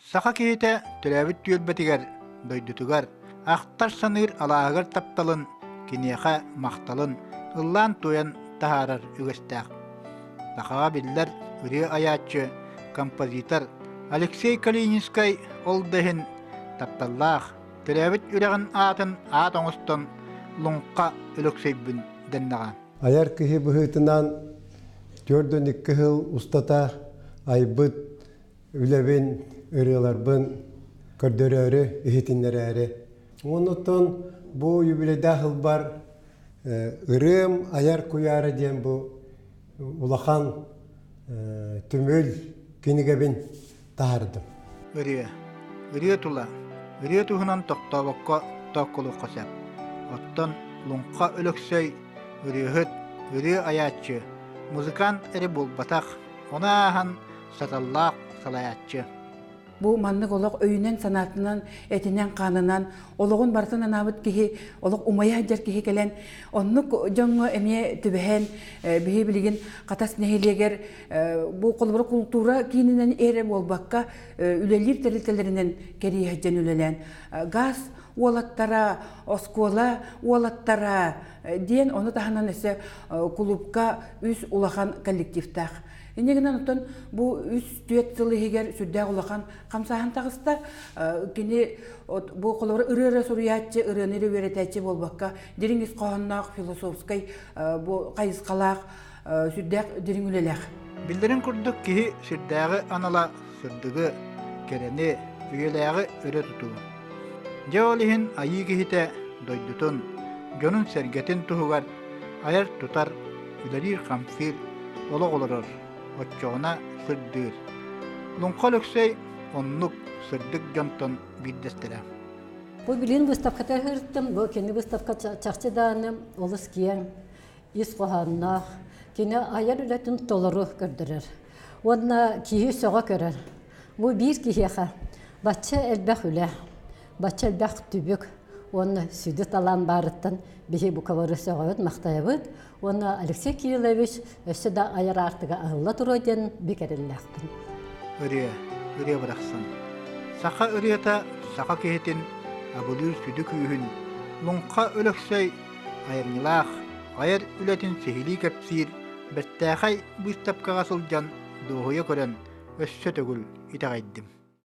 Саха киһитэ төрөөбүт түөлбэтигэр, дойдутугар, ахтар-саныыр алааһыгар тапталын, киниэхэ махталын ыллаан-туойан таһаарар үгэстээх. Сахаҕа биллэр ырыа айааччы, композитор Алексей Калининскай ол да иһин тапталлаах, төрөөбүт үрэҕин аатын аат оҥостон Луҥха Өлөксөйбүн дэннэҕэ. Айар киһи быһыытынан 42 сыл устата айбыт үлэбин, ырыаларбын көрдөрөөрү, иһитиннэрээри. Оннуттан бу юбилейдаах ылбар ырыам айар куйаара диэн бу улахан түмүл кинигэбин таһардым. Ырыа. Ырыа тула. Ырыа туһунан тохтообокко тоокколуохха сөп. Оттон Луҥха Өлөксөй ырыаһыт, ырыа айааччы, музыкант эрэ буолбатах, ону ааһан саталлаах салайааччы. Бу маннык олох өйүнэн-санаатынан, этинэн-хаанынан олоҕун барытын анаабыт киһи, олох умайа сылдьар киһи кэлэн, оннук дьоҥҥо эмиэ түбэһэн, биһи билигин Хатас нэһилиэгэр бу холобура култуура киининэн эрэ буолбакка, үлэлиир тэрилтэлэринэн кэрийэ сылдьан үлэлээн, газ уолаттара, оскуола уолаттара диэн ону таһынан өссө кулуупка үс улахан коллективтаах. Инньэ гынан оттон бу үс-түөрт сыл иһигэр сүрдээх улахан хамсааһын таҕыста. Кини бу холобура ырыа эрэ суруйааччы, ырыаны эрэ үөрэтээччи буолбакка, дириҥ ис хоһоонноох философскай бу хайысхалаах сүрдээх дириҥ үлэлээх. Биллэрин курдук киһи сирдээҕи анала сырдыгы, кэрэни, үйэлээҕи өрө тутуу. Дьэ ол иһин айыы киһитэ дойдутун, дьонун-сэргэтин туһугар айар-тутар, үлэлиир-хамсыыр, олох олорор, оччоҕуна сырдыыр. Луҥха Өлөксөй оннук сырдык дьонтон биирдэстэрэ. Бу билин выставката ыһыртым. Бу кини выставка чахчы даҕаны олус киэҥ, ис хоһоонноох. Кини айар үлэтин толору көрдөрөр. Уонна киһи сөҕө көрөр. Бу биир киһиэхэ бачча элбэх үлэ, бачча элбэх түбүк уонна сүдү талаан баарыттан биһи бука бары сөҕөбүт, махтайабыт. Уонна Алексей Кириллович өссө да айар аартыга аһылла туруо диэн бүк эрэллээхпин. Ырыа, ырыа барахсан. Саха ырыата саха киһитин абылыыр сүдү күүһүн Луҥха Өлөксөй айымньылаах айар үлэтин сиһилии кэпсиир бэртээхэй быыстапкаҕа сылдьан дуоһуйа көрөн өссө төгүл итэҕэйдим.